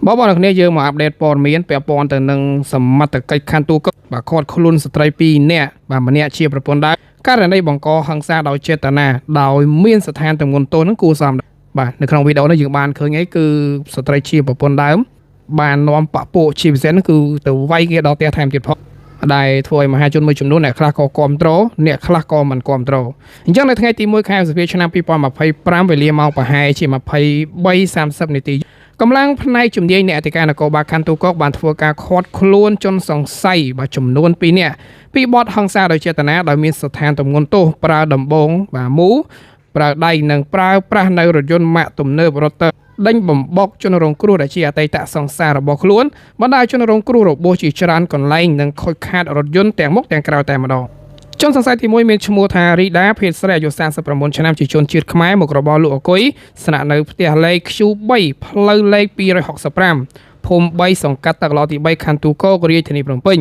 បងប្អូនគ្នាយើងមកអាប់ដេតព័ត៌មានពាក់ព័ន្ធទៅនឹងសមត្ថកិច្ចខណ្ឌទូកបាទឃាត់ខ្លួនស្ត្រី2នាក់បាទម្នាក់ជាប្រពន្ធដែរករណីបង្កហិង្សាដោយចេតនាដោយមានស្ថានទម្ងន់ទោសនឹងគួរសមបាទនៅក្នុងវីដេអូនេះយើងបានឃើញអីគឺស្ត្រីជាប្រពន្ធដើមបាននាំបពពួកជាពិសេសគឺទៅវាយគេដល់ផ្ទះថែមទៀតផងដែលធ្វើឲ្យមហាជនមួយចំនួនអ្នកខ្លះក៏គាំទ្រអ្នកខ្លះក៏មិនគាំទ្រអញ្ចឹងនៅថ្ងៃទី1ខែឧសភាឆ្នាំ2025វេលាម៉ោងប្រហែលជា23:30នាទីកម្លាំងផ្នែកជំនាញនៃអធិការនគរបាលខណ្ឌទូកកបានធ្វើការឃាត់ខ្លួនជនសង្ស័យបាទចំនួន2នាក់ពីបទហិង្សាដោយចេតនាដោយមានស្ថានទម្ងន់ទោសប្រើដំបងបាទមូប្រើដៃនិងប្រើប្រាស់នៅរថយន្តម៉ាកទំនើបរ៉ូទ័រដេញបំបុកជនរងគ្រោះដែលជាអតីតសង្សាររបស់ខ្លួនបណ្ដាលជនរងគ្រោះរបួសជាច្រើនកន្លែងនិងខូចខាតរថយន្តទាំងមុខទាំងក្រោយតែម្ដងជនសង្ស័យទី1មានឈ្មោះថារីដាភេទស្រីអាយុ39ឆ្នាំជាជនជាតិខ្មែរមុខរបរលក់អគុយស្នាក់នៅផ្ទះលេខ Q3 ផ្លូវលេខ265ភូមិ3សង្កាត់ទឹកឡទី3ខណ្ឌទូកោករាជធានីភ្នំពេញ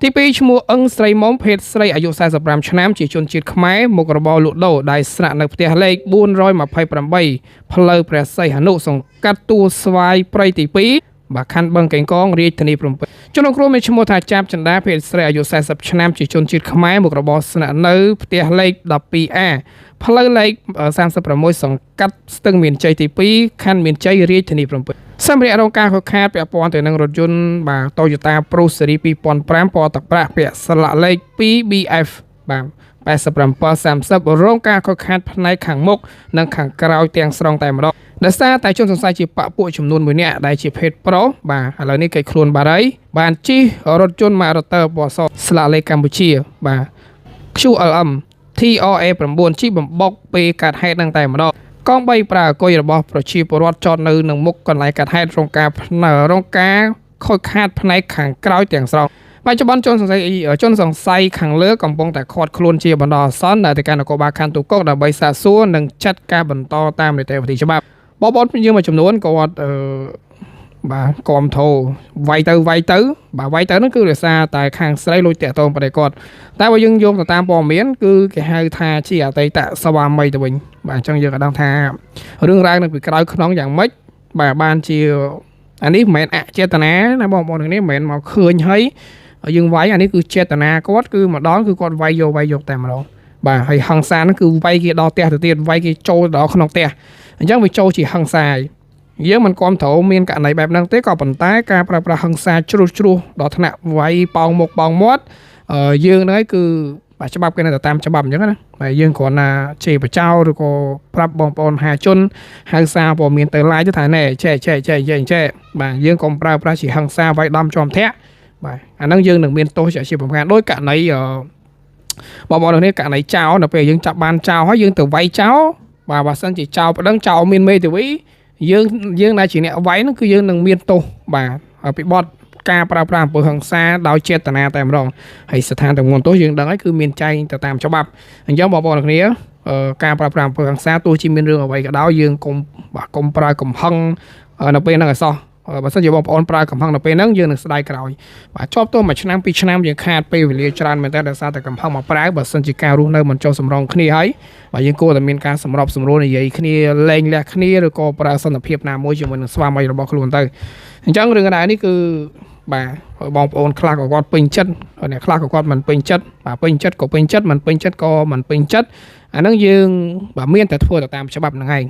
ទី2ឈ្មោះអឹងស្រីមុំភេទស្រីអាយុ45ឆ្នាំជាជនជាតិខ្មែរមុខរបរលក់ដូរដែលស្នាក់នៅផ្ទះលេខ428ផ្លូវព្រះសីហនុសង្កាត់ទួលស្វាយព្រៃទី2បាទខណ្ឌបឹងកេងកងរាជធានីភ្នំពេញជនរងគ្រោះមានឈ្មោះថាចាប់ចិន្តាភេទស្រីអាយុ40ឆ្នាំជាជនជាតិខ្មែរមុខរបរស្នាក់នៅផ្ទះលេខ 12A ផ្លូវលេខ36សង្កាត់ស្ទឹងមានជ័យទី2ខណ្ឌមានជ័យរាជធានីភ្នំពេញសម្ភារៈរងការខូចខាតពាក់ព័ន្ធទៅនឹងរថយន្តបាទ Toyota Prius ស៊េរី2005ពណ៌ទឹកប្រាក់ពាក់ស្លាកលេខ 2BF បាទ8730រងការខូចខាតផ្នែកខាងមុខនិងខាងក្រោយទាំងស្រុងតែម្ដងដោយសារតែជនសង្ស័យជាបពពួកចំនួន1នាក់ដែលជាភេទប្រុសបាទឥឡូវនេះគេខ្លួនបារីបានជិះរថយន្តម៉ារ៉ូទ័រពណ៌សស្លាកលេខកម្ពុជាបាទ QLM TRA 9ជិះបំបុកពេលកាត់ហេតុនឹងតែម្ដងកង់3ប្រើអគុយរបស់ប្រជាពលរដ្ឋចតនៅនឹងមុខកន្លែងកាត់ហេតុរងការរងការខូចខាតផ្នែកខាងក្រោយទាំងស្រុងបច្ចុប្បន្នជនសង្ស័យខាងលើកំពុងតែឃាត់ខ្លួនជាបណ្ដោះអាសន្ននៅទីការនគរបាលខណ្ឌទូកកដើម្បីសាកសួរនិងចាត់ការបន្តតាមនីតិវិធីច្បាប់បងប្អូនយើងមួយចំនួនគាត់បាទគាំធោវាយទៅវាយទៅបាទវាយទៅហ្នឹងគឺដោយសារតែខាងស្រីលួចតាក់ទងប្តីគាត់តែបើយើងយោងទៅតាមព័ត៌មានគឺគេហៅថាជាអតីតស្វាមីទៅវិញបាទអញ្ចឹងយើងក៏ដឹងថារឿងរ៉ាវនៅពីក្រោយខ្នងយ៉ាងម៉េចបាទបានជាអានេះមិនមែនអចេតនាណាបងប្អូននេះមិនមែនមកឃើញហើយយើងវាយអានេះគឺចេតនាគាត់គឺមកដល់គឺគាត់វាយយកតែម្ដងបាទហើយហង្សាហ្នឹងគឺវាយគេដល់ផ្ទះទៅទៀតវាយគេចូលដល់ក្នុងផ្ទះអញ្ចឹងវាចូលជាហង្សាយើងមិនគាំទ្រមានករណីបែបហ្នឹងទេក៏ប៉ុន្តែការប្រើប្រាស់ហិង្សាជ្រុះជ្រោះដល់ថ្នាក់វាយប៉ោងមុខប៉ោងមាត់យើងហ្នឹងគឺបាទច្បាប់គេនៅតែតាមច្បាប់អញ្ចឹងណាបាទយើងគ្រាន់តែជេរបចោឬក៏ប្រាប់បងប្អូនមហាជនហៅសារព័ត៌មានទៅឡាយទៅថាណែចេះចេះចេះចេះចេះបាទយើងកុំប្រើប្រាស់ជាហិង្សាវាយដំជាំធាក់បាទអាហ្នឹងយើងនឹងមានទោសជាប្រការដោយករណីបងប្អូននេះករណីចោលដល់ពេលយើងចាប់បានចោលហើយយើងទៅវាយចោលបាទបើសិនជាចោលប្តឹងចោលមានមេធាវីយើងដែលជាអ្នកវាយហ្នឹងគឺយើងនឹងមានទោសបាទពីបទការប្រើប្រាស់អំពើហិង្សាដោយចេតនាតែម្ដងហើយស្ថានទម្ងន់ទោសយើងដឹងហើយគឺមានចែងទៅតាមច្បាប់អញ្ចឹងបងប្អូនគ្នាការប្រើប្រាស់អំពើហិង្សាទោះជាមានរឿងអ្វីក៏ដោយយើងកុំបាទកុំប្រើកំហឹងនៅពេលហ្នឹងឲ្យសោះបើសិនជាបងប្អូនប្រើកំហឹងនៅពេលហ្នឹងយើងនឹងស្ដាយក្រោយបាទជាប់ទោសមួយឆ្នាំពីរឆ្នាំយើងខាតពេលវេលាច្រើនមែនតើដោយសារតែកំហឹងមកប្រើបើសិនជាការរស់នៅមិនចុះសម្រងគ្នាហើយបាទយើងគួរតែមានការសម្របសម្រួលនិយាយគ្នាលែងលះគ្នាឬក៏ប្រើសន្តិភាពណាមួយជាមួយនឹងស្វាមីរបស់ខ្លួនទៅអញ្ចឹងរឿងរ៉ាវនេះគឺបាទបងប្អូនខ្លះក៏គាត់ពេញចិត្តអ្នកខ្លះក៏គាត់មិនពេញចិត្តបាទពេញចិត្តក៏ពេញចិត្តមិនពេញចិត្តក៏មិនពេញចិត្តអាហ្នឹងយើងបាទមានតែធ្វើទៅតាមច្បាប់ហ្នឹងឯង